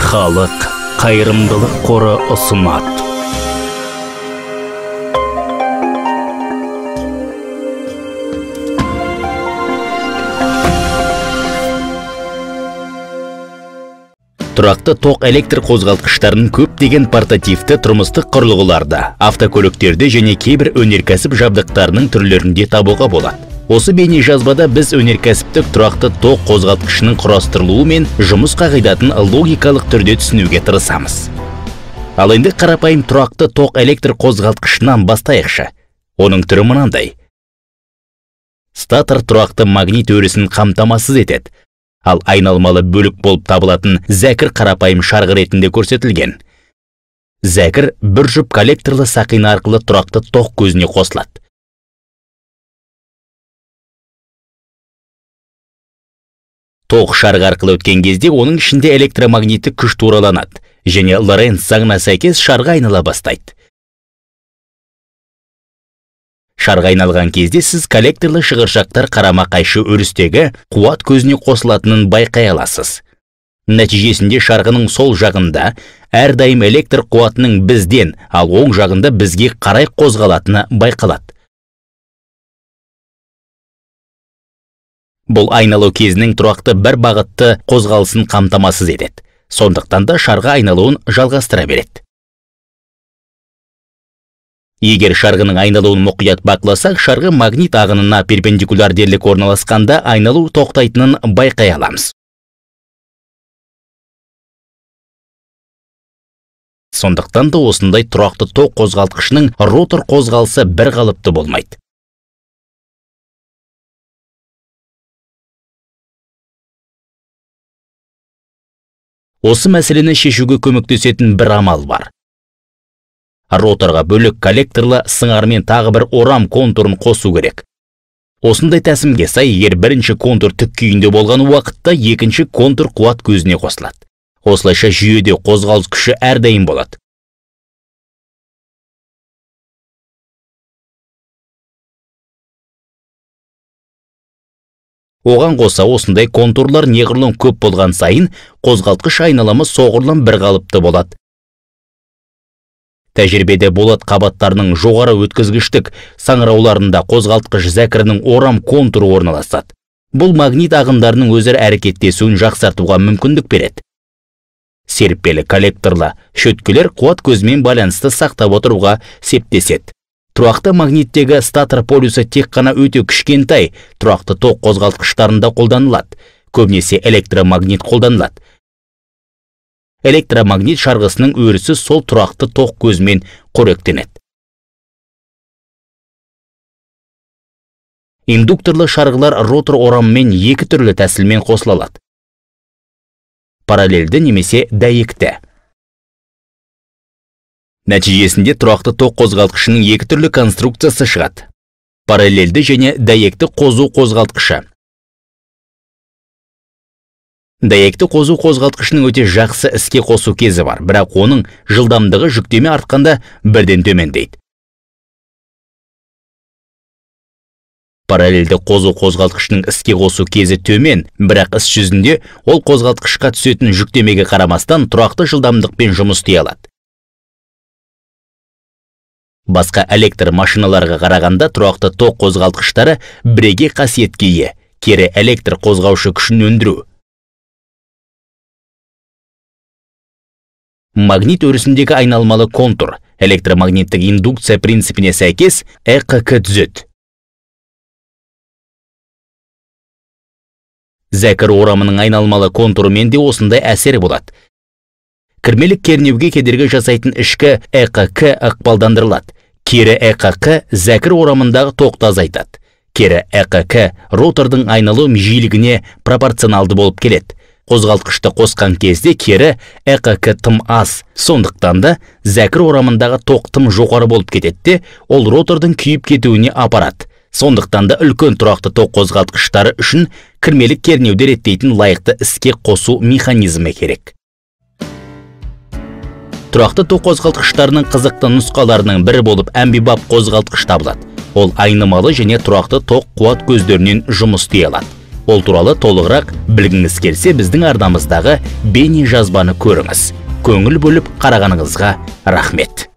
Халық қайырымдылық қоры ұсынады. Тұрақты тоқ электр қозғалтқыштарын көптеген портативті тұрмыстық құрылғыларда, автокөліктерде және кейбір өнеркәсіп жабдықтарының түрлерінде табуға болады. Осы бейнежазбада біз өнеркәсіптік тұрақты тоқ қозғалтқышының құрастырылуы мен жұмыс қағидатын логикалық түрде түсінуге тырысамыз. Ал енді қарапайым тұрақты тоқ электр қозғалтқышынан бастайықшы. Оның түрі мынандай. Статор тұрақты магнит өрісін қамтамасыз етеді. Ал айналмалы бөлік болып табылатын зәкір қарапайым шарғы ретінде көрсетілген. Зәкір бір жұп коллекторлы сақина арқылы тұрақты тоқ көзіне қосылады. Тоқ шарғы арқылы өткен кезде оның ішінде электромагниттік күш тураланады және Лоренц заңына сәйкес шарғы айнала бастайды. Шарға айналған кезде сіз коллекторлы шығыршақтар қарама-қайшы өрістегі қуат көзіне қосылатынын байқай аласыз. Нәтижесінде шарғының сол жағында әрдайым электр қуатының бізден, ал оң жағында бізге қарай қозғалатыны байқалады. Бұл айналу кезінің тұрақты бір бағытты қозғалысын қамтамасыз етеді. Сондықтан да шарға айналуын жалғастыра береді. Егер шарғының айналуын мұқият бақыласақ, шарғы магнит ағынына перпендикуляр дерлік орналасқанда айналу тоқтайтынын байқай аламыз. Сондықтан да осындай тұрақты тоқ қозғалтқышының ротор қозғалысы бір қалыпты болмайды. Осы мәселені шешуге көмектесетін бір амал бар. Роторға бөлік коллекторлы сыңармен тағы бір орам контурын қосу керек. Осындай тәсімге сай, егер бірінші контур тік күйінде болған уақытта екінші контур қуат көзіне қосылады. Осылайша жүйеде қозғалыс күші әрдайым болады. Оған қоса осындай контурлар неғұрлым көп болған сайын қозғалтқыш айналымы соғұрлым бір қалыпты болады. Тәжірибеде болат қабаттарының жоғары өткізгіштік саңырауларында қозғалтқыш зәкірінің орам контуры орналасады. Бұл магнит ағындарының өзара әрекеттесуін жақсартуға мүмкіндік береді. Серіппелі коллекторлы шөткелер қуат көзімен байланысты сақтап отыруға септеседі. Тұрақты магниттегі статор полюсі тек қана өте кішкентай тұрақты тоқ қозғалтқыштарында қолданылады. Көбінесе электромагнит қолданылады. Электромагнит шарғысының өрісі сол тұрақты тоқ көзімен қоректенеді. Индукторлы шарғылар ротор орамымен екі түрлі тәсілмен қосыла алады. Параллельді немесе дәйекті. Нәтижесінде тұрақты тоқ қозғалтқышының екі түрлі конструкциясы шығады. Параллельді және дәйекті қозу қозғалтқышы. Дәйекті қозу қозғалтқышының өте жақсы іске қосу кезі бар, бірақ оның жылдамдығы жүктеме артқанда бірден төмендейді. Параллельді қозу қозғалтқышының іске қосу кезі төмен, бірақ іс жүзінде ол қозғалтқышқа түсетін жүктемеге қарамастан тұрақты жылдамдықпен жұмыс істей алады. Басқа электр машиналарға қарағанда тұрақты тоқ қозғалтқыштары бірегей қасиетке ие, кері электр қозғаушы күшін өндіру. Магнит өрісіндегі айналмалы контур электромагниттік индукция принципіне сәйкес ЭҚК түзеді. Зәкір орамының айналмалы контурымен де осындай әсер болады. Кірмелік кернеуге кедергі жасайтын ішкі ЭҚК ықпалдандырылады. Кері ЭҚК зәкір орамындағы тоқты азайтады. Кері ЭҚК ротордың айналу жиілігіне пропорционалды болып келеді. Қозғалтқышты қосқан кезде кері ЭҚК тым аз, сондықтан да зәкір орамындағы тоқ тым жоғары болып кетеді де, ол ротордың күйіп кетуіне апарады. Сондықтан да үлкен тұрақты тоқ қозғалтқыштары үшін кірмелік кернеуді реттейтін лайықты іске қосу механизмі керек. Тұрақты тоқ қозғалтқыштарының қызықты нұсқаларының бірі болып әмбебап қозғалтқыш табылады. Ол айнымалы және тұрақты тоқ қуат көздерінен жұмыс істей алады. Ол туралы толығырақ білгіңіз келсе, біздің арнамыздағы бейне жазбаны көріңіз. Көңіл бөліп қарағаныңызға рахмет.